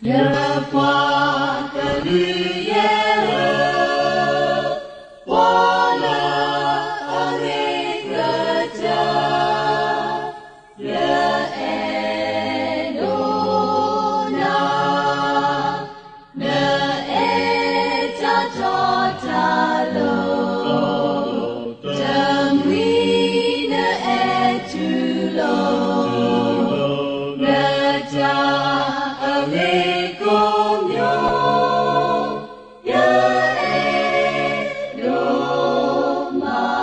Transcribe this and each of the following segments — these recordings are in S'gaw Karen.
ယပှၤကလုာ်ယဲၢ်ဧၢ, ပှၤလၢအဂ့ၤကစၢ် ယအဲၣ်ဒိးနၤ, နအဲၣ်တၢ်တီတၢ်လိၤ, တမှံၤနအဲၣ်တူၢ်လိာ်, နတၢ်အဂ့ၤကိးမံၤ, ယအဲၣ်ဒိးမး.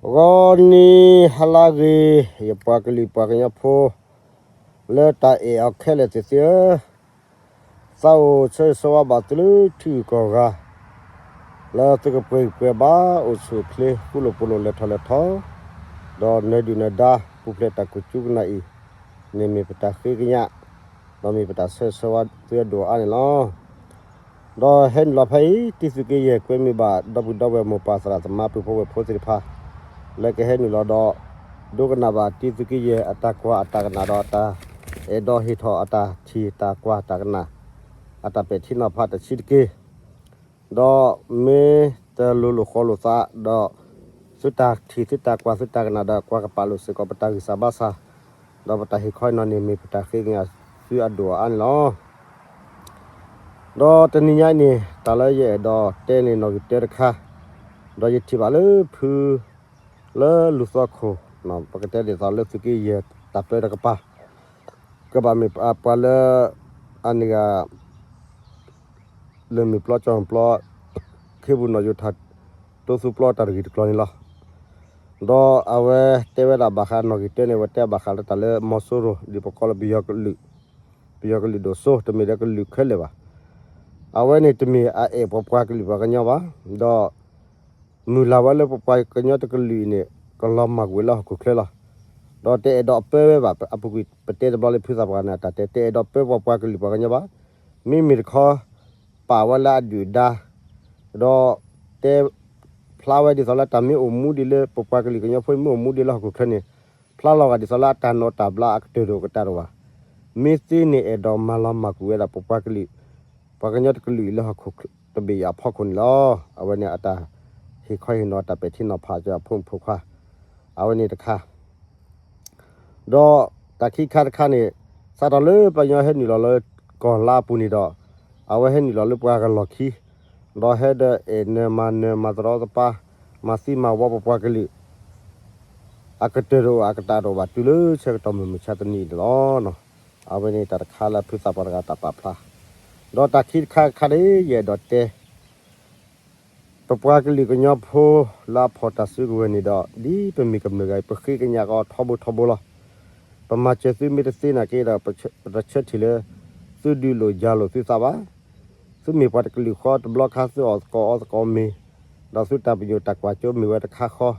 ဂီၤနံၤဟါလၢအဂ့ၤ, ယပှၤကလုာ်ပှၤကညီဖိ လၢတၢ်အဲၣ်အီၤခဲလၢာ်သ့ၣ်သ့ၣ်ဧၢ, သးအိၣ်ဆၢဂ့ၤဆၢဝါဘၣ်သုလၢထံဂုၤကီၢ်ဂၤ, လၢသုကပှဲၤဂံၢ်ပှဲၤဘါ အိၣ်ဆူၣ်အိၣ်ချ့ ဃူလိာ်ဖိးလိာ် လဲၤထီၣ်လဲၤထီ, ဒီးနၢၤဒုၣ်နၢၤဒါ ပူၤဖျဲးတၢ်ကိၢ်ကၠူကနၣ်အံၤ, န့ၣ်မ့ၢ်ပတၢ်ဃ့ကညး, ဒီးမ့ၢ်ပတၢ်ဆၢဂ့ၤဆၢဝါသုအဒိၣ်အါန့ၣ်လီၤ. ဒီးဟဲနုာ်လီၤဖဲအံၤ တံၤသုးက့ယဲၢ်ကွဲမုာ်ဘၣ် ဒီပုၢ်ဒီဝဲၢ်မိၢ်ပၢ်သရၣ်သမါပုၢ်ဖိဝဲၢ်ဖိသ့ၣ်တဖၣ်, လၢကဟဲနုာ်လီၤဒီး ဒိကနၣ်ဘၣ်တံၤသုးက့ယဲၢ်အတၢ်ကွၢ်အတၢ်ကနၣ်ဒီးအတၢ်အဲၣ်ဒိးဟ့ၣ်ထီၣ်အတၢ်ထံၣ်တၢ်ကွၢ်တၢ်ကနၣ် အတၢ်ပဲာ်ထံနီၤဖးတဆံးတက့ၢ်. ဒီးမ့ၢ်တလိၤလိာ်ဃီလိာ်သးဒီး သုတၢ်ထံၣ်သုတၢ်ကွၢ်သုတၢ်ကနၣ်ဒီး ကွၢ်ကပာ်လိာ်စ့ၢ်ကီးပတၢ်ဂံၢ်စၢ်ဘါစၢ်, ဒီးပတၢ်ဟ့ၣ်ခီဟ့ၣ်နီၤန့ၣ် မ့ၢ်ပတၢ်ဃ့ကညးသုအဒိၣ်အါန့ၣ်လီၤ. ဒီးတနံၤညါအံၤန့ၣ် တၢ်လၢယအဲၣ်ဒိးတဲန့ၣ်နီၣ်ဂံၢ်တၢတခါ, ဒီးယထံၣ်ဘၣ်လၢဖု လၢလူၤသီခိၣ်, ပကတဲဒ်သိးလၢသုးက့ယဲၢ်တၢ်ပၢတကပၤ, ကဘၣ်မ့ၢ်ပှၤလၢ အန့ၣ်ဂၤ လၢမုၢ်ပျီကၠီၣ်ပျီ ခ့ပူၤနီၣ်ယိၤထၣ် တိသူပျီတၢ်တဂ့ၢ်တကျိၤန့ၣ်လီၤ. ဒီးအဝဲတဲဝဲဒၣ်ဘၣ်ဃးနီၣ်ဂံၢ်တၢန့ၣ် အဝဲတဲဘၣ်ဃးလၢတၢ်လၢမီၤစိရိၤ ဒ်ပကိးလၢပယီၤကလုာ်, ပယီၤကလုာ်ဒိၣ်စိ တမ့ၢ်လၢကလုာ်ခဲလၢာ်ဘၣ်. အဝဲန့ၣ်တမ့ၢ်အအဲၣ်ပပှၤကလုာ်ပှၤကညီဘၣ်, ဒီး မုၢ်လၢ်ဝဲလၢပပှၤကညီတကလုာ်အံၤန့ၣ် ကလီၤမၢ်ကွံာ်ဝဲလၢဟီၣ်ခိၣ်ချၢလီၤ. ဒီးတအဲၣ်ဒိးပၢဝဲဘၣ် အပူၤကွံာ်ပတဲတဘျီလၢဖုသးပှၢ်န့ၣ် အတၢ်တဲ တအဲၣ်ဒိးပၢပှၤပှၤကလုာ်ပှၤကညီဘၣ်. မ့မ့ၢ်တခီ ပာ်ဝဲလၢအဒုၣ်အဒါ, ဒီးတဲဖျါဝဲဒ်သိးလၢတၢ်မ့ၢ်အိၣ်မူဒံးလၢပပှၤကလုာ်ကညီဖိမ့ၢ်အိၣ်မူဒံးလၢဟီၣ်ခိၣ်ချၢန့ၣ် ဖျါလီၤဂာ်ဒ်သိးလၢအတၢ်နိးတၢ်ဘျါအကတၢၢ်တအိၣ်ကတၢၢ်တအိၣ်ဘၣ်. မ့ၢ်သ့န့ၣ်အဲၣ်ဒိးမၤလီၤမၢ်ကွံာ်ဝဲဒၣ်ပပှၤကလုာ် ပှၤကညီတကလုာ်အံၤလၢဟီၣ်ခိၣ်တဘ့ၣ်အံၤအဖီခိၣ်န့ၣ်လီၤ. အဝဲန့ၣ်အတၢ်ဟ့ၣ်ခီဟ့ၣ်နီၤတၢ်ပဲာ်ထံနီၤဖးအဖိမုၣ်ဖိခွါ, အဝဲန့ၣ်တခါ ဒီးတၢ်ခံခါတခါန့ၣ် စးထီၣ်လၢပှၤကညီဟဲနုာ်လီၤလၢကီၢ်လါအပူၤန့ၣ်ဒီး အဝဲဟဲနုာ်လီၤလၢပှၤကလီၢ်ခံ, ဒီးဟဲဒီးအဲၣ်နၢၤမၤနၢၤမၤတရီတပါ, မၤသံမၤဝီပပှၤကလုာ် အကတၢၢ်တအိၣ်အကတၢၢ်တအိၣ်ဘၣ် တုၤလၢဆၢကတီၢ်မုၢ်မဆါတနံၤအံၤန့ၣ်လီၤ. အဝဲန့ၣ်တၢ်တခါလၢဖုသးပှၢ်တဂၤတၢ်ပာ်ဖျါ, ဒီးတၢ်ခံတခါတခါန့ၣ် ယအဲၣ်ဒိးတဲ ပပှၤကလုာ်ကညီဖိလၢအဖီၣ်တၢ်စုကဝဲၤန့ၣ်ဒီး ဒ်ပမ့ၢ်ကမျၢၢ်ဂၤအံၤ ပဃ့ကညးကီးထီဘိထီဘိလီၤ. ပမၤစၢၤသုမ့ၢ်တသ့နာ်က့ဒီး ပတဆၢထံၣ်လၢ သုဒုးလိာ်ယၤလိာ်သုသးဘၣ်. သုမ့ၢ်ပှၤတကလုာ်ဃီတဘျီခါ သုအီၣ်သကိးအီသကိးမ့ၤ, ဒီးသုတၢ်ပညိၣ်တၢ်ကွၢ်စိမ့ၢ်ဝဲတခါဃီ,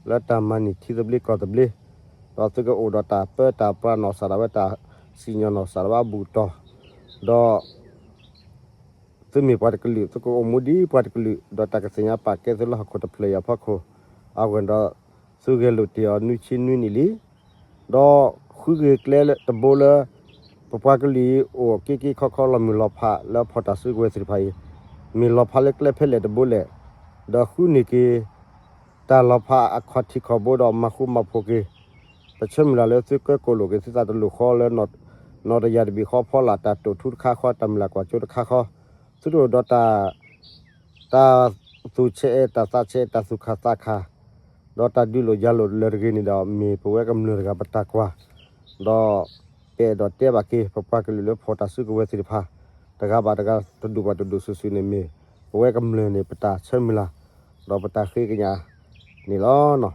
လၢတၢ်မၤန့ၢ်ထံသဘျ့ကီၢ်သဘျ့, ဒီးသုကအိၣ်ဒီးတၢ်ပၢတၢ်ပြးနီၢ်စၢ်ဒၣ်ဝဲတၢ်စံၣ်ညီၣ်နီၢ်စၢ်ဒၣ်ဝဲအဘူၣ်တီၢ်, ဒီး သုမ့ၢ်ပှၤတကလုာ် သုကအိၣ်မူဒ်ပှၤတကလုာ် ဒီးတၢ်ကသ့ၣ်ညါပာ်ကဲသုလၢဟီၣ်ခိၣ်တဖျၢၣ်အံၤအဖီခိၣ်, အဂီၢ်ဒီး သုဂဲၤလိာ်တ့ၢ်အီၤနွံဆံနွံနံၣ်လံ. ဒီးဃုဂ့ၤကျဲတဘိလၢ ပပှၤကလုာ်အံၤအိၣ်က့က့ခီခီလီၤမုၢ်လီၤဖးလၢအဖီၣ်တၢ်စုကဝဲၤသ့ၣ်တဖၣ်အံၤ, မ့ၢ်လီၤဖးလၢကျဲဖဲလဲၣ်တဘိလဲၣ်, ဒီးဃုန့ၢ်က့ၤ တၢ်လီၤဖးအခီၣ်ထံးခီၣ်ဘိဒီးမၤဃူမၤဖိးက့ၤ, ပဆၢမုၢ်လၢ်လၢသုကၢကိၣ်လိာ်က့ၤသုသးတလိၣ်ဃီလၢ နီၢ်တယၢ်တဘ့ၣ်ဃီဖီလာ် တၢ်တိာ်ထူတခါဃီ တၢ်မုၢ်လၢ်ကွၢ်စိတခါဃီ, သုတအိၣ်ဒီးတၢ် တၢ်သူၣ်ဆဲးအဲး တၢ်သးဆဲးအဲး တၢ်သူၣ်ခၣ်သးခၣ်, ဒီးတၢ်ဒုးလိာ်ယၤလိာ်လၢတဂ့ၤန့ၣ်ဒီး မ့ၢ်ပဝဲကမျၢၢ်တဂၤပတၢ်ကွၢ်, ဒီးပအဲၣ်ဒိးတဲဘၣ်က့ၤ ပပှၤကလုာ်လၢဖီၣ်တၢ်စုကဝဲၤသ့ၣ်တဖၣ် တဂၤဘၣ်တဂၤ တဒူၣ်ဘၣ်တဒူၣ်စုာ်စုာ်န့ၣ်မ့ၢ် ပဝဲကမျၢၢ်န့ၣ် ပတၢ်ဆၢမုၢ်လၢ် ဒီးပတၢ်ဃ့ကညးန့ၣ်လီၤ.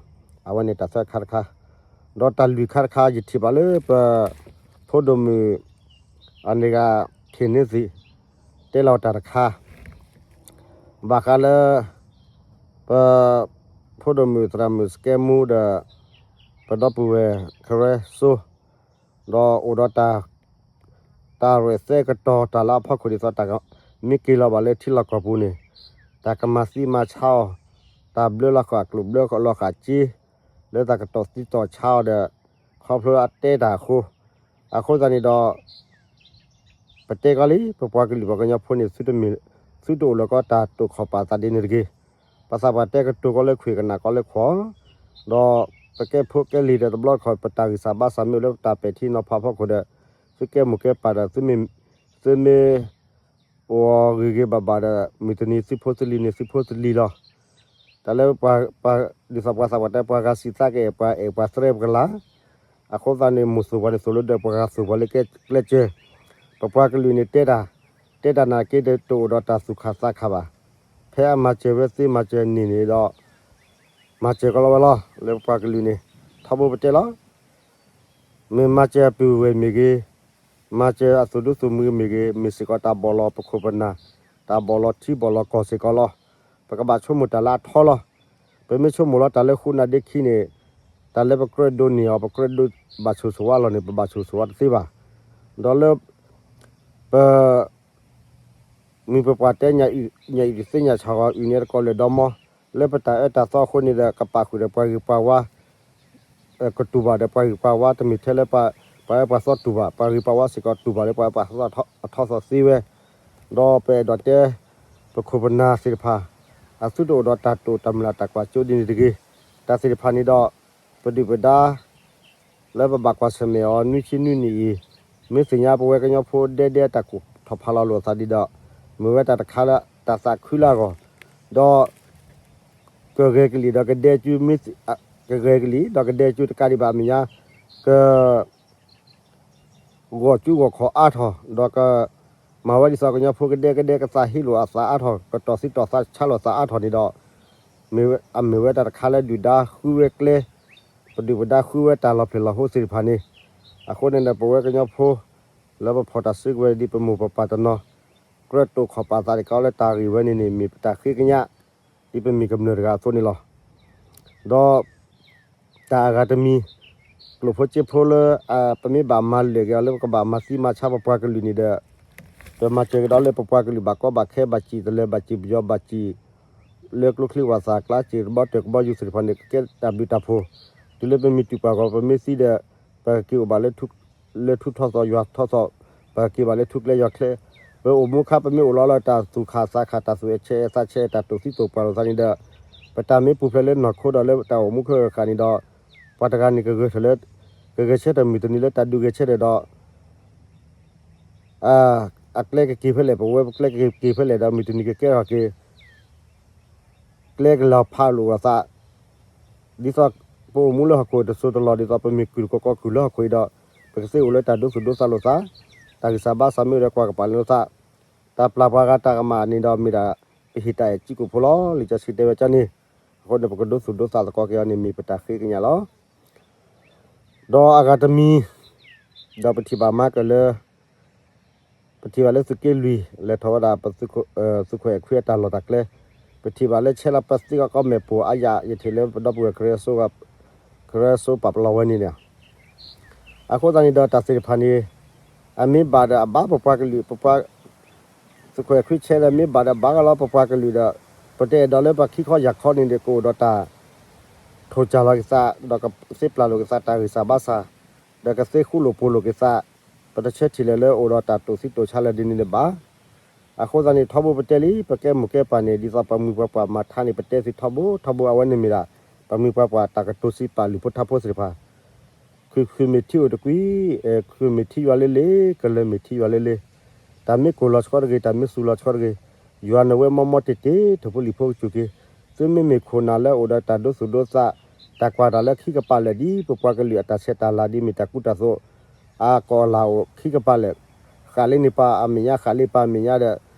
အဝဲန့ၣ်တၢ်သၢခါတခါ, ဒီးတၢ်လွံၢ်ခါတခါ ယထံၣ်ဘၣ်လၢပ ဖိဒိၣ်မုၣ် အန့ၣ်ဂၤ ထံၣ်န့ၢ်သံ တဲလီၤတၢ်တခါ ဘၣ်ဃးလၢ ပ ဖိဒိၣ်မုၣ်သရၣ်မုၣ်စကဲမူဒီး ပဒီပုၢ်ဝဲၢ် ခရဲစိ ဒီးအိၣ်ဒီးတၢ် တၢ်ရဲၣ်သဲကတီၤတၢ်လၢအဖီခိၣ်ဒ်သိးတၢ် မ့ၢ်က့ၤလီၤဘၣ်လၢထံလီၢ်ကီၢ်ပူၤန့ၣ် တၢ်ကမၤသံမၤဆါအီၤ, တၢ်ဘျၢလီၤဃာ်ကျိၣ်ဘျၢလီၤဃာ်စ့ လၢတၢ်ကတီၤသံတီၤဆါအီၤဒီး ခီဖျိအတဲတၢ်အဃိ အဃိသတးန့ၣ်ဒီး ပတဲကီလံ ပပှၤကလုာ်ပှၤကညီဖိန့ၣ် သုတမ့ၢ် သုတအိၣ်လၢကီတၢ်တိာ်ခီၣ်ပာ်သးဒ်န့ၣ်တဂ့ၤ. ပသးပှၢ်တဲကတိၤကီလၢခွံၣ်ကနၣ်ကီလၢခွံၣ်, ဒီးပကဲဖိကဲလံၤဒီးတဘျီတခီၣ် ပတၢ်ဂံၢ်စၢ်ဘါစၢ်မ့ၢ်အိၣ်လၢပတၢ်ပဲာ်ထံနီၤဖးဖီခိၣ်ဒီး သုကဲမိၢ်ကဲပၢ်ဒီး သုမ့ၢ် သုမ့ၢ် အိၣ်ဂ့ၤဂ့ၤဘၣ်ဘၣ်ဒီး မုၢ်တနံၤသုဖိသုလံၤန့ၣ် သုဖိသုလံၤလီၤ. တၢ်လၢပှၤ ဒ်သိးပှၤသးပှၢ်တဲ ပှၤဂၤစံးသးကအဲၣ်ပှၤ အဲၣ်ပှၤသရဲပကလၤ, အဃိသတးန့ၣ် မိၢ်သိၣ်ပှၤန့ၣ်သိၣ်လိဒီး ပှၤဂၤသိၣ်ပှၤလၢကျဲစၢၤ, ပပှၤကလုာ်န့ၣ်တဲတၢ်, တဲတၢ်နာ်က့ဒီး တအိၣ်ဒီးတၢ်သူၣ်ခၣ်သးခၣ်ဘၣ်. ဖဲအမၤစၢၤဝဲသ့မၤစၢၤန့ၣ်န့ၣ်ဒီး မၤစၢၤကီလီၤဝဲလီၤ. လၢပပှၤကလုာ်န့ၣ် ထီဘိပတဲလီၤ. မ့ၢ်မၤစၢၤအပုၢ်ဝဲၢ်မ့ၢ်ဂ့ၤ, မၤစၢၤအသူၣ်ဒူသးမုာ်မ့ၢ်ဂ့ၤ, မ့ၢ်စ့ၢ်ကီးတၢ်ဘီၣ်လီၤပခိၣ်ပနၢ်, တၢ်ဘီၣ်လီၤထံဘီၣ်လီၤကီၢ်စ့ၢ်ကီးလီၤ. ပကဘၣ်ဆိကမိၣ်တၢ်လၢအထီလီၤ. ပမ့ၢ်ဆိကမိၣ်လီၤတၢ်လၢဃုနၣ်ဒ့ခံန့ၣ်, တၢ်လၢပကြၢးဒိးန့ၢ်အီၤ ပကြၢးဒိးဘၣ်ဆိၣ်ဆိၣ်ဝါလီၤန့ၣ် ပဘၣ်ဆိၣ်ဆိၣ်ဝါတသ့ဘၣ်. ဒီးလၢ ပ မုၢ်ပပှၢ်တဲ ညၣ်အုၣ်တသ့ညၣ်ဆၣ်ဂီၤ အုၣ်န့ၢ်တကိးလၢာ်ဒီမီ, လၢပတၢ်အၢတၢ်သီအဃိန့ၣ်ဒီး ကပာ်ဃုာ်ဒီးပှၤဂ့ၤပှၤဝါ, ကတူၢ်ဘၣ်ဒီးပှၤဂ့ၤပှၤဝါ တမ့ၢ်ထဲလၢ ပှၤအၢပှၤသီတူၢ်ဘၣ်, ပှၤဂ့ၤပှၤဝါစ့ၢ်ကီးတူၢ်ဘၣ်လၢပှၤအၢပှၤသီအထီၣ်သီသ့ဝဲ, ဒီးပအဲၣ်ဒိးတဲ ပခိၣ်ပနၢ်သ့ၣ်တဖၣ် အသုတအိၣ်ဒီးတၢ်တိာ်တၢ်မုၢ်လၢ်တၢ်ကွၢ်စိဒ်န့ၣ်တဂ့ၤ. တၢ်သ့ၣ်တဖၣ်န့ၣ်ဒီး ပဒုၣ်ပဒါ လၢပဘၣ်ကွၢ်ဆၢၣ်မဲာ်အီၤနွံဆံနွံနံၣ်အံၤ, မ့ၢ်သ့ၣ်ညါပဝဲကညီဖိဒဲဒဲတၢ်ကူၣ်ထီၣ်ဖးလီၤလိာ်အသးဒ်ဒီး မ့ၢ်ဝဲတၢ်တခါလၢတၢ်သးခုလၢအဂီၢ်, ဒီး ကဂဲၤကလံၣ်ဒီးကဒဲကၠူမ့ၢ် ကဂဲၤကလံၣ်ဒီးကဒဲကၠူတကးဒံးဘၣ်အမဲာ်ညါ, က ဂီၤကၠူဂီၤခီၣ်အါထီၣ် ဒီးက မၤဝဲဒ်သိးကညီဖိကဒဲကဒဲ ကသးဟ့လိာ်အသးအါထီၣ် ကတီၢ်သံတီၢ်သးဆါလိာ်သးအါထီၣ်န့ၣ်ဒီး မ့ၢ်ဝဲ အမ့ၢ်ဝဲတၢ်တခါလၢဒုၣ်ဒါဃုဝဲကျဲ, ပဒုၣ်ပဒါဃုဝဲတၢ်လီၤဖျဲၣ်လီၤဟိသ့ၣ်တဖၣ်န့ၣ်, အဃိန့ၣ်ဒီး ပဝဲကညီဖိ လၢပဖီၣ်တၢ်စုကဝဲၤဒ်ပမိၢ်ပပၢ်တနီၤ ကြၢးတိာ်ခီၣ်ပာ်သးတကးလၢတၢ်ဂ့ၢ်ဝဲန့ၣ်န့ၣ် မ့ၢ်ပတၢ်ဃ့ကညး ဒ်ပမ့ၢ်ကမျၢၢ်တဂၤအသိးန့ၣ်လီၤ. ဒီး တၢ်အဂၤတမံၤ ကျိၣ်ဖိစ့ဖိလၢ ပမ့ၢ်ဘၣ်မၤလၢာ်က့ၤအီၤလၢပကဘၣ်မၤသံမၤဆါပပှၤကလုာ်န့ၣ်ဒီး ပမၤစၢၤကဒီးလၢပပှၤကလုာ်ဘၣ်ကီဘၣ်ခဲ ဘၣ်စံၣ်တလၢာ် ဘၣ်စံၣ်ပယီၤ ဘၣ်စံၣ် လၢကျိချံဝၣ်သၣ်အကျါ စံၣ်ကဘီတၢၢ်ကဘီယူၤသ့ၣ်တဖၣ်န့ၣ် ကကဲတၢ်ဘျုးတၢ်ဖှိၣ်, တုၤလၢပမ့ၢ်တူၢ်ပာ်ဂီၤ ပမ့ၢ်သံဒီး ပကက့ၤအိၣ်ဘၣ်လၢ လၢထူထီၣ်သီယွၤထီၣ်သီ, ပကက့ၤဘၣ်လၢထူကျဲယွၤကျဲ, ပအိၣ်မူခါ ပမ့ၢ်အိၣ်လီၤလၢတၢ်သူၣ်ခၣ်သးခၣ် တၢ်သူၣ်အဲၣ်ဆဲးအဲၣ်သးဆဲး တၢ်တိာ်သံတိာ်ပှၢ်လိာ်သးန့ၣ်ဒီး ပတၢ်မ့ၢ်ပူၤဖျဲးလၢနီၢ်ခိဒီးလၢတၢ်အိၣ်မူခဲအံၤဃၣ်န့ၣ်ဒီး ပှၤတဂၤန့ၣ်ကဂဲၤထီၣ်လၢ ကဂဲၤဆၢထၢၣ်မုၢ်တနံၤလၢတၢ်ဒုးဂဲၤဆၢထၢၣ်ဒီး အကျဲကက့ၤဖဲလဲၣ် ပဝဲပကျဲကက့ၤဖဲလဲၣ်ဒီး မုၢ်တနံၤကကဲထီၣ်က့ၤ ကျဲကလီၤဖးလိာ်အသး, ဒ်သိးပအိၣ်မူလၢဟီၣ်ခိၣ်တစိၢ်တလီၢ် ဒ်သိးပမ့ၢ်ကုၢ်တကီကီကုၢ်လၢဟီၣ်ခိၣ်အံၤဒီး ပကသ့အိၣ်လၢတၢ်ဒိသူၣ်ဒိသးလိာ်သး, တၢ်ဂံၢ်စၢ်ဘါစၢ်မ့ၢ်အိၣ်ဒီးကွၢ်ကပၤလိာ်သး, တၢ်ပျၢ်ပှၤဂၤတၢ်ကမၣ်န့ၣ်ဒီးမ့ၢ်ဒၣ် ပဟ့ၣ်တၢ်အဲၣ်ကၠံကိၣ်ဖိလီၤ. လံာ်စီဆှံတဲဝဲကန့ၣ်, အဃိန့ၣ် ပကဒိသူၣ်ဒိသးသကိးက့ၤအီၤန့ၣ် မ့ၢ်ပတၢ်ဃ့ကညးလီၤ. ဒီးအဂၤတမံၤ, ဒီးပထံၣ်ဘၣ်မၤကၢၢ်လၢ ပထံၣ်ဘၣ်လၢသုးက့လွံၢ် လဲၤထီၣ်ဝဲဒၣ် သုးခိၣ်အဲၣ်ခွံအတၢ်လီၢ်တၢ်ကျဲ, ပထံၣ်ဘၣ်လၢဆဲးလီၤပသံကီကီမဲာ်ပိာ်အါယၤ ယထံၣ်လၢပဒီပုၢ်ဝဲၢ်ခရံာ် ခရံာ်စိပာ်ပလီၢ်ဝဲန့ၣ်န့ၣ်, အဃိသတးန့ၣ်ဒီး တၢ်သ့ၣ်တဖၣ်န့ၣ် အမ့ၢ်ဘၣ်ဒီးအဘၣ်ပပှၤကလုာ် ပပှၤ သုးခိၣ်အဲၣ်ခွံဆဲးလၢမ့ၢ်ဘၣ်ဒီးဘၣ်ကလီပပှၤကလုာ်ဒီး ပတအဲၣ်ဒိးလၢပှၤခံခီယၢ်ခီန့ၣ်ဒီး ကအိၣ်ဒီးတၢ် ထိၣ်စၢ်လီၤက့ၤသး ဒီးကသ့ပျၢ်လိာ်က့ၤသးတၢ်ဂံၢ်စၢ်ဘါစၢ်, ဒီးကသ့ဃူလိာ်ဖိးလိာ်က့ၤသး, ပတဆၢထံၣ်လၢၤလၢအိၣ်ဒီးတၢ်တိာ်သံတိာ်ဆါလၢဒ်န့ၣ်န့ၣ်ဘၣ်. အဃိသတးန့ၣ် ထီဘိပတဲလံ ပကဲမိၢ်ကဲပၢ်န့ၣ် ဒ်သိးပှၤမုၢ်ပှၤပှၢ်မၤထါန့ၣ် ပတဲသုထီဘိထီဘိ အဝဲန့ၣ်မ့ၢ်ဒၣ် ပှၤမုၢ်ပှၤပှၢ်တၢ်ကတိၤစံးပာ်လုၢ်ဖိထါဖိသ့ၣ်တဖၣ် ခုၣ်ခုၣ်မ့ၢ်ထံအိၣ်တကွံ, ခုၣ်မ့ၢ်ထံယွၤလၢလ့, ကလၢၢ်မ့ၢ်ထံယွၤလၢလ့, တၢ်မ့ၢ်ကိၢ်လီၤဆှီတဂ့ၤ, တၢ်မ့ၢ်စူၤလီၤဆှီတဂ့ၤ, ယွၤနဝဲမီမီတ့ၢ်တ့ၢ် ထိၣ်ဖိလံၣ်ဖိကစူၢ်က့ၤ, သုမ့မ့ၢ်ခိၣ်နၢ်လၢအိၣ်ဒီးတၢ်ဒိသူၣ်ဒိသး, တၢ်ကွၢ်တၢ်လၢခံကပၤလၢာ်ဒ် ပပှၤကလုာ်အတၢ်ဆဲးတၢ်လၤဒ်မ့ၢ်တၢ်ကူတၢ်သိး, အကီၢ်အလၤအိၣ်ခံကပၤလၢာ်, ဃာ်လၢန့ၣ်ပာ်အမဲာ်ညါ ဃာ်လၢပာ်အမဲာ်ညါဒီး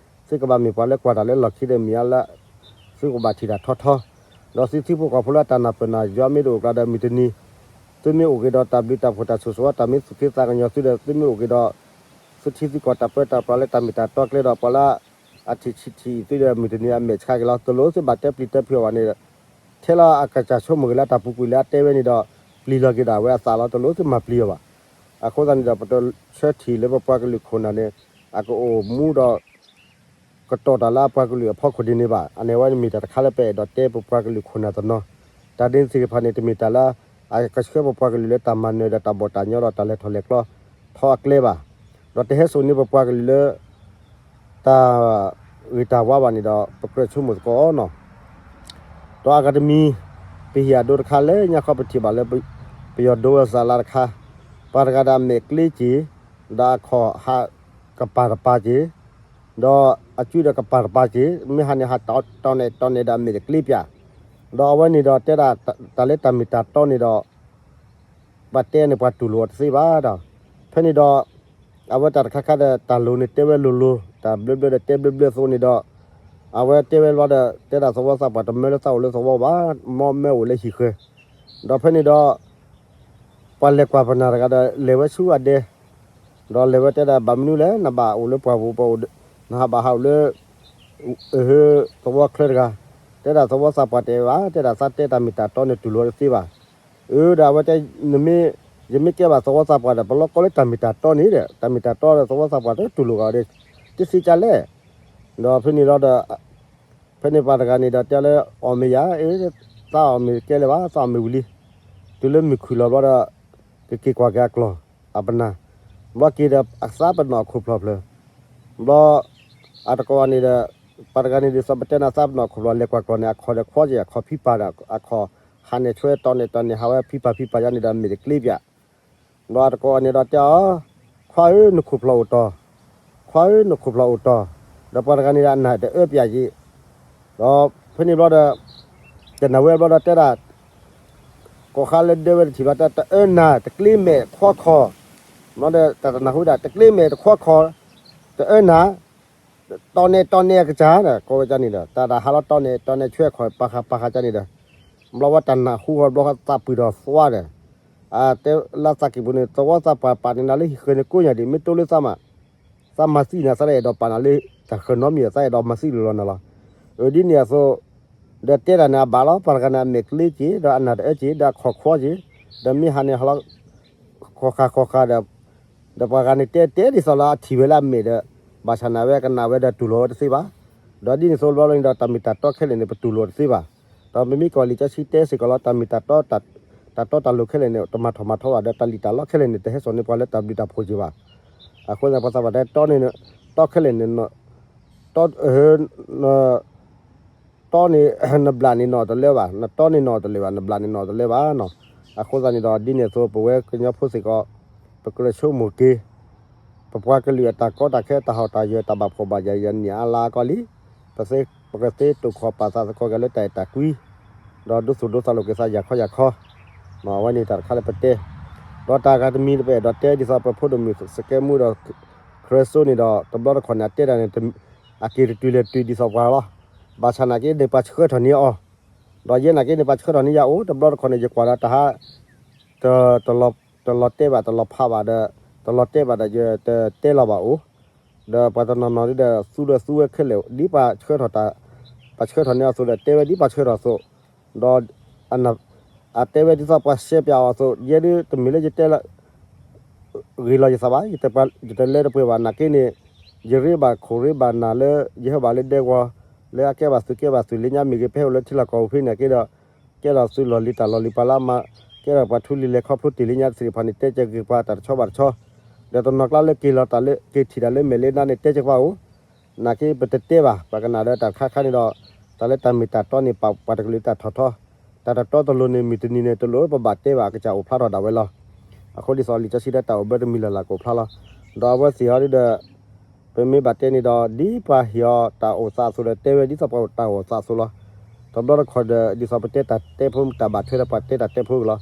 သုကဘၣ်မ့ၢ်ပှၤလၢကွၢ်တၢ်လၢလီၢ်ခံဒီးမဲာ်ညါလၢ သုကဘၣ်ထံၣ်တၢ်ထီထီ, ဒီးသုထံဖိကီၢ်ဖိလၢအတၢ်နၢ်ပၢၢ်နၢ်ယွၤမ့ၢ်တအိၣ်ကျါဒီး မုၢ်တနံၤ သုမ့ၢ်အိၣ်က့ၤဒီးတၢ်ဘျုးတၢ်ဖှိၣ်တၢ်ဆိၣ်ဂ့ၤ တၢ်မ့ၢ်သူၣ်က့သးကညီၤသုဒီး သုမ့ၢ်အိၣ်က့ၤဒီး သုထံသုကီၢ်တၢ်ပၢတၢ်ပြးလၢတၢ်မ့ၢ်တၢ်တီကျဲဒီး ပှၤလၢအထံၣ်ဆံးထံၣ်အံၤသုဒီး မုၢ်တနံၤအမဲာ်ဆှးက့ၤလီၤ. တလိၣ်သုဘၣ်တဲပျံၤတဲဖုးအီၤဘၣ်န့ၣ် ထဲလၢအကစၢ်ဆိကမိၣ်က့ၤလၢအတၢ်ပူၤကွံာ်လၢအတဲဝဲန့ၣ်ဒီး ပျံၤလီၤက့ၤဒၣ်ဝဲအသးလီၤ. တလိၣ်သုမၤပျံၤအီၤဘၣ်. အဃိသတးန့ၣ်ဒီး ပတဆၢထံၣ်လၢပပှၤကလုာ်ခိၣ်နၢ်န့ၣ် အကအိၣ်မူဒီး ကတီၢ်တၢ်လၢအပှၤကလုာ်အဖီခိၣ်ဒ်န့ၣ်ဘၣ်. အန့ၣ်ဝဲန့ၣ်မ့ၢ်တၢ်တခါလၢပအဲၣ်ဒိးတဲပပှၤကလုာ်ခိၣ်နၢ်တနီၤ. တၢ်ဒ်န့ၣ်သ့ၣ်တဖၣ်န့ၣ် တမ့ၢ်တၢ်လၢ အကဆှၢပပှၤကလုာ်လၢတၢ်မၤနၢၤဒီးတၢ်ဘီၣ်တၢ်ညီဒီးတၢ်လဲၤထီၣ်လဲၤကျီ ထီၣ်အကျဲဘၣ်, ဒီးတဟဲစိာ်န့ၢ်ပပှၤကလုာ်လၢ တၢ်ဂ့ၤတၢ်ဝါဘၣ်န့ၣ်ဒီး ပကြၢးဆိကမိၣ်သကိးနီၤ. ဒီးအဂၤတမံၤ ပဟံၣ်အဒိတခါလၢညါခီပထံၣ်ဘၣ်လၢ ပယီၤဒိဝဲစးလါတခါ, ပှၤတဂၤဒီးအမဲာ်ကျ့က့ၤ, ဒီးအခီၣ်ဟးကပၤတပၤက့ၤ, ဒီးအစုဒီးကပၤတပၤက့ၤ, မ့ၢ်ဟးန့ၣ်ဟးတီၢ်နဲၣ်တီၢ်နဲၣ်ဒီးအမဲာ်တကျ့ပၠး, ဒီးအဝဲန့ၣ်ဒီးတဲဒၣ်တၢ်လၢတၢ်မ့ၢ်တၢ်တီန့ၣ်ဒီး ပှၤတဲန့ၣ်ပှၤတူၢ်လိာ်အီၤတသ့ဘၣ်ဒီး, ဖဲန့ၣ်ဒီး အဝဲတၢ်တခါခါဒီး တၢ်လိၤန့ၣ်တဲဝဲလိၤလိၤ, တၢ်ဘျၢဘျၢဒီးတဲဘျၢဘျၢအသိးန့ၣ်ဒီး, အဝဲတဲဝဲလီၤဒီး တဲဒၣ်သဝီသးပှၢ်တမၢလၢသးအိၣ်လၢသဝီဘၣ်, မ်မၢအိၣ်လၢဟံၣ်ဃၢၤ, ဒီးဖဲန့ၣ်ဒီး ပှၤလဲၤကွၢ်ပနၢ်တဂၤဒီး လဲၤဝဲဆူအဒဲ, ဒီးလဲၤဝဲတဲဒၣ် ဘၣ်မနုၤလဲၣ် နဘၣ်အိၣ်လၢပှၢ်ပူၤ, နဟးဘၣ်ဟးအိၣ်လၢ သဝီချၢတဂၤ, တဲဒၣ်သဝီသးပှၢ်တဲဘၣ်, တဲဒၣ်သးတဲတၢ်မ့ၢ်တၢ်တီန့ၣ်တူၢ်လိာ်တသ့ဘၣ်. အၢ ဒီးအဝဲတဲ နမ့ၢ်, ယမ့ၢ်ကဲဘၣ်သဝီသးပှၢ်ဒီး ပလီၢ်ကီလၢတၢ်မ့ၢ်တၢ်တီန့ၣ်ဒီး တၢ်မ့ၢ်တၢ်တီဒီးသဝီသးပှၢ်တတူၢ်လိာ်ဂၤဒီး တသ့ကလဲၣ်. ဒီးဖဲန့ၣ်လီၤဒီး ဖဲန့ၣ်ပှၤတဂၤန့ၣ်ဒီးတဲလၢ အီၣ်မ့ၢ်ယၤ, အၢ သးအီၣ်မ့ၢ်ကဲလၢၤဘၣ်, သးအီၣ်မ့ၢ်ဝံၤလံ. တုၤလၢမုၢ်ခုၣ်လီၤဘျီဒီး ကက့ၤကွၢ်က့ၤအကျီၢ်အပနၢ်, ဘျီက့ၤဒီးအသးပနီၣ်အခိၣ်ဖျီၣ်ဖျၢၣ်, ဘျီ အတကိးအန့ၣ်ဒီး ပှၤတဂၤန့ၣ်ဒ်သိးပတဲန့ၣ် အသးပနီၣ်အခိၣ်ဖျီၣ် လဲၤကွၢ်ကျီၢ်န့ၣ် အခီၣ်ဒီးခွီက့ၤ အခီၣ်ဖံးပာ်ဒီး အခီၣ်ဟးန့ၣ်ဆွဲတီၢ်နဲၣ်တီၢ်နဲၣ် ဟးဝဲဖံးပာ်ဖံးပာ်ယါန့ၣ်ဒီး မဲာ်တကျ့ပၠး ဒီးအတကိးအန့ၣ်ဒီးတဲအီၤ, ခွါဧၢ နခိၣ်ဖျီၣ်အိၣ်တီၢ်, ခွါဧၢ နခိၣ်ဖျီၣ်အိၣ်တီၢ်, ဒီးပှၤတဂၤန့ၣ်ဒီးအနၢ်တအၢပၠးယံၤ, ဒီးဖဲန့ၣ်ဘျီဒီး တနၢ်ဝဲဘျီဒီးတဲဒၣ်, ကိးခါလၢဒၢဝဲတထံၣ်ဘၣ် တၢ်တအၢနၢ် တကျ့မဲာ်တခွီခီၣ်, ဘျီဒီးတၢ်တနၢ်ဟူဒၣ် တကျ့မဲာ်တခွီခီၣ်, တအၢနၢ် တီၢ်နဲၣ်တီၢ်နဲၣ်အကစၢ်ဒီး ကိးဝဲကန့ၣ်ဒီး တၢ်တဟးလီၤတီၢ်နဲၣ်တီၢ်နဲၣ်ဆွဲခီၣ်ပာ်ဃာ်ပာ်ဃာ်ကန့ၣ်ဒီး ဘျီဝဲတၢ်နၢ်ဟူဃီဘျီသးပှၢ်ဒီးသွါဒီး အတဲလၢသးကံၢ်ပူၤန့ၣ် သဝီသးပှၢ်ပာ်န့ၢ်နၤလၢဟံၣ်ဃၢၤန့ၣ်ကိးညါဒံး မ့ၢ်တိၢ်လၢသးမး သးမၤသံနၤ သးအဲၣ်ဒိးပာ်နၤလၢတၢ်ဃၢၤနီတမံၤ သးအဲၣ်ဒိးမၤသံလီၤနၤလီၤ. အၢ ဒ်န့ၣ်အသိး ဒီးတဲတၢ်န့ၣ်အဘၣ်လီၤ ပှၤတဂၤန့ၣ် အမဲာ်ကျ့က့ၤ ဒီးအနၢ်တအၢက့ၤ ဒီးအခီၣ်ခွီက့ၤ ဒီးမ့ၢ်ဟးန့ၣ်ဟးလီၤ ဃီၤဃာ်ဃီၤဃာ်ဒီး ဒီးပှၤဂၤန့ၣ်တဲတဲဒ်သိးလၢအထံၣ်ဝဲလၢအမဲာ်ဒီး ဘၣ်ဆၣ်နာ်ဝဲကနၣ်ဝဲဒီးတူၢ်လိာ်ဝဲတသ့ဘၣ်. ဒီးဒ်န့ၣ်အသိးဘျီန့ၣ်ဒီး တၢ်မ့ၢ်တၢ်တီခဲလၢာ်န့ၣ် ပတူၢ်လိာ်တသ့ဘၣ်. ဒီးပမ့ၢ်ကွၢ်လံာ်စီဆှံတဲစ့ၢ်ကီးလီၤ တၢ်မ့ၢ်တၢ်တီ တၢ်တီတၢ်လိၤခဲလၢာ်န့ၣ် တမၤထီၣ်မၤထီဘၣ်ဒီး တၢ်လံၣ်တၢ်လီခဲလၢာ်န့ၣ် တဟဲစိာ်န့ၢ်ပှၤလၢတၢ်ဘျုးတၢ်ဖှိၣ်က့ၤဘၣ်. အဃိသတး ပှၤသးပှၢ်တဲတီန့ၣ် တီခဲလၢာ်န့ၣ် တီ တီန့ၣ် နဘျးန့ၣ်နီၢ်တလၢဘၣ်, နတီန့ၣ်နီၢ်တလၢာ်ဘၣ်, နဘျးန့ၣ်နီၢ်တလၢဘၣ်နီၤ. အဃိသတးန့ၣ်ဒီး ဒ်န့ၣ်အသိး ပဝဲကညီဖိစ့ၢ်ကီး ပကြၢးဆိကမိၣ်က့ၤ ပပှၤကလုာ်အတၢ်ကီတၢ်ခဲ တၢ်ဟီၣ်တၢ်ယၢၤ တၢ်ဘၣ်ဖှီၣ်ဘၣ်ယာ် ယနံၣ်အါလါကီလံ, ပကသ့တိာ်ခီၣ်ပာ်သးသကိးက့ၤလၢတၢ်အဲၣ်တၢ်ကွံ, ဒီးဒိသူၣ်ဒိသးလိာ်က့ၤသးယၤခီယၤခီ, အဝဲန့ၣ်တၢ်တခါလၢပတဲ, ဒီးတၢ်ဂၤတမံၤ ပအဲၣ်ဒိးတဲဒ်သိးပဖိဒိၣ်မုၣ်စကဲမူဒီး ခရၢစိန့ၣ်ဒီး တဘျီတခီၣ်န့ၣ် အတဲတၢ်န့ၣ် အက့ၤတတုၤလဲၤတုၤဒ်သိးပှၤလီၤ. ဘၣ်ဆၣ်နာ်က့န့ၣ် ပှၤဆှၢထီၣ်န့ၢ်အီၤ, ဒီးယဲနာ်က့န့ၣ် ပှၤဆှၢထီၣ်န့ၢ်ယၤအိၣ် တဘျီတခီၣ်န့ၣ် ယကွၢ်ဒီးတၢ်ဟး တလီၤတဲာ်ဘၣ် တလီၤဖးဘၣ်ဒီး တလီၤတဲာ်ဘၣ်ဒီး ယတတဲလီၤဘၣ်အိၣ်, ဒီးပှၤတနီၤနီၤဒ်ဒီး သူဒီးသူဝဲခဲလၢာ် ဒ်ပှၤဆှၢထီၣ်တၢ်, ပှၤဆှၢထီၣ်န့ၢ်အီၤအသိးဒီး တဲဝဲဒ်ပှၤဆှၢထီၣ်အသိး, ဒီး အတဲဝဲဒ်သိးပှၤရှဲပၠးအီၤအသိး ယဲဒ်တမ့ၢ်လၢယတဲလၢ ဂ့ၤလီၤယသးဘၣ်, ယတလဲၤတပှဲၤဘၣ်နာ်က့န့ၣ်, ယရ့ဘၣ်ခိၣ်ရ့ဘၣ်နၢ်လၢ ယဟဲဘၣ်လၢဒဲကဝီၤ လၢအကဲဘၣ်သုးကဲဘၣ်သုးလၢညါမ့ၢ်ဂ့ၤ ပဟဲအိၣ်လၢထံလီၢ်ကီၢ်ပူၤဖဲန့ၣ်က့ဒီး ကဲထီၣ်သုးလီၢ်လံၤတၢ်လီၢ်လံၤပှၤလၢအမၤ ကဲထီၣ်ပှၤထူလံၤလဲၤခီဖျိတ့ၢ်လၢညါသ့ၣ်တဖၣ်န့ၣ် တဲက့ၤပှၤတၢ်တဆီဘၣ်တဆီ, ဒီးတနီၤကျါလၢက့ၤလီၤတၢ်လၢ က့ၤထံၣ်တၢ်လၢမဲာ်လၢနါန့ၣ် တဲက့ၤပှၤအိၣ် နာ်က့ပတတဲဘၣ် ပှၤကနၣ်ဒီးတၢ်တခါခါန့ၣ်ဒီး တၢ်လၢတၢ်မ့ၢ်တၢ်တီန့ၣ် ပာ်ပှၤတကလုာ်တၢ်ထီၣ်ထီ, တၢ်တတီတလိၤန့ၣ် မုၢ်တနံၤန့ၣ်တလိၤ ပဘၣ်တဲဘၣ်အကစၢ်အိၣ်ဖျါထီၣ်ဒၣ်ဝဲလီၤ. အဃိဒ်သိးလံာ်စီဆှံလၢတၢ်အိၣ်ဘၢတမံၤလၢ်လၢ်ကအိၣ်ဖျါလီၤ. ဒီးအဝဲသ့ၣ်ဟီဒ်ဒီး ပမ့ၢ်ဘၣ်တဲန့ၣ်ဒီး ဒ်ပှၤဟ့ၣ်အီၤတၢ်အိၣ်သးအသိးဒီး တဲဝဲဒ်သိးပှၤအိၣ်တၢ်အိၣ်သးအသိးလီၤ. တဘျီတခီၣ်ဒီး ဒ်သိးပတဲတၢ်တဲဖိတၢ်ဘၣ်ထွဲဒီးပှၤတဲတၢ်တဲဖိက့ၤလီၤ.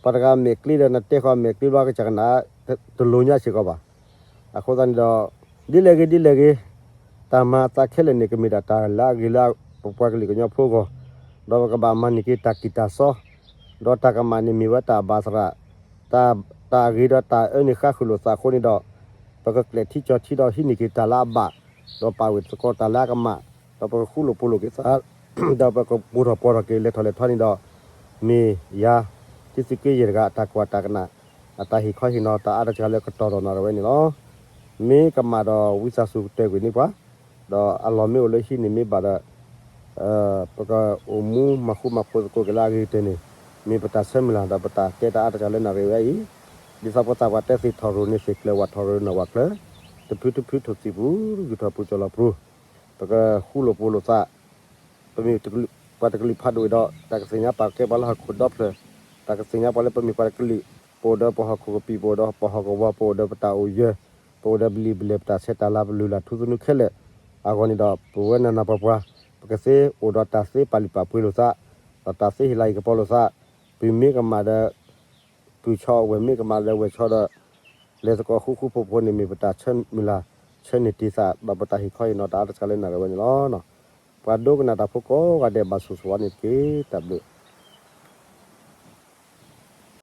ပှၤတဂၤမဲာ်ကျ့ဒီး နတဲဃီမဲာ်ကျ့ဘျီကစၢ်ကနၣ် တလိၤညါစ့ၢ်ကီးဘၣ်. အဃိသတးန့ၣ်ဒီး ဒ်လဲၣ်ဂ့ၤဒ်လဲၣ်ဂ့ၤ တၢ်မၤအသးခဲလၢာ်န့ၣ် ကမ့ၢ်ဒၣ်တၢ်လၢအဂ့ၤလၢပပှၤကလုာ်ကညီဖိအဂီၢ်, ဒီးပကဘၣ်မၤန့ၢ်က့ၤတၢ်ကံၢ်တၢ်စီ, ဒီးတၢ်ကမၣ်န့ၣ်မ့ၢ်ဝဲတၢ်ဘၣ်သရၣ်, တၢ်, တၢ်အဂ့ၤဒီးတၢ်အၢန့ၣ်ဃါဃုာ်လိာ်သးအဃိန့ၣ်ဒီး, ပကကျဲၣ်ထံကၠီၤထံဒီးဟံးန့ၢ်က့ၤတၢ်လၢအဘၣ်, ဒီးပာ်ဝဲသကိးတၢ်လၢအကမၣ်, ဒီးပကဃူလိာ်ဖိးလိာ်က့ၤသး ဒီးပကပူၤထီၣ်ပှီၤထီၣ်က့ၤလဲၤထီၣ်လဲၤထီန့ၣ်ဒီး, မ့ၢ်ယၤ တံသုးက့ယဲၢ်တဂၤအတၢ်ကွၢ်တၢ်ကနၣ်, အတၢ်ဟ့ၣ်ခီဟ့ၣ်နီၤတၢ်အါတကဂၤလၢကတီၢ်ဒီးနီၢ်ဝဲန့ၣ်လီၤ. မ့ၢ်ကမၣ်ဒီးဝံသးစူၤကတၢၢ်ကွံာ်န့ၢ်ပှၤ, ဒီးအလီၢ်မ့ၢ်အိၣ်လၢဟံၣ်န့ၣ်မ့ၢ်ဘၣ်ဒီး ပကအိၣ်မူမၤဃူမၤဖိးသကိးက့ၤလၢအဂ့ၤကတၢၢ်န့ၣ်, မ့ၢ်ပတၢ်ဆၢမုၢ်လၢ်ဒီးပတၢ်တဲတၢ်အါတကဂၤလၢနီၢ်ဝဲအံၤ, ဒ်သိးပသးပှၤတဲသ့ၣ်ထီၣ်ရိၤန့ၣ်သ့ၣ်ကျၢၤ ဝၣ်ထီၣ်ရိၤန့ၣ်ဝၣ်ကျၢၤ, တဖုတဖုထိၣ်သံၣ်ပူၤ ယူၢ်ထီၣ်ပူၤ ကၠီၣ်လီၤပူၤ, ပကဃူလိာ်ဖိးလိာ်သး, ပမ့ၢ်ပှၤတကလုာ်ဖးဒိၣ်အံၤဒီး တၢ်ကသ့ၣ်ညါပာ်ကဲပှၤလၢဟီၣ်ခိၣ်ဒီဖျၢၣ်, တၢ်ကသ့ၣ်ညါပှၤလၢပမ့ၢ်ပှၤတကလုာ်, ပအိၣ်ဒီးပဟီၣ်ခိၣ်ကပံာ်, ပအိၣ်ဒီးပဟီၣ်ကဝီၤ, ပအိၣ်ဒီးပတၢ်အိၣ်ယၢၤ, ပအိၣ်ဒီးပလံာ်ပလဲၢ် ပတၢ်ဆဲးတၢ်လၤ ပလုၢ်လၢ်ထူသနူခဲလၢာ်အဂီၢ်န့ၣ်ဒီး ပဝဲနၤနၤပှၤပှၤ ပကသ့အိၣ်ဒီးတၢ်သ့ပာ်လုၢ်ပာ်ပှ့ၤလိာ်သး, ဒီးတၢ်သ့ဟ့ၣ်လၤဟ့ၣ်ကပီၤလိာ်သး, ပုၢ်မ့ၢ်ကမၣ်ဒီး ပုၢ်ဆီ ဝဲၢ်မ့ၢ်ကမၣ်ဒီးဝဲၢ်ဆီဒီး လဲၤသကိးဃူဃူဖိးဖိးန့ၣ် မ့ၢ်ပတၢ်ဆၢမုၢ်လၢ် ဆၢန့ၢ်တ့ၢ်သး ဒီးပတၢ်ဟ့ၣ်ခီဟ့ၣ်နီၤတၢ်အါတစှၤလၢနၣ်ရံၣ်ဝဲန့ၣ်လီၤ. ပှၤဒိကနၣ်တၢ်ဖိကိးဂၤဒဲး ဘၣ်ဆိၣ်ဂ့ၤဆိၣ်ဝါန့ၣ်တက့ၢ်. တၢ်ဘျုး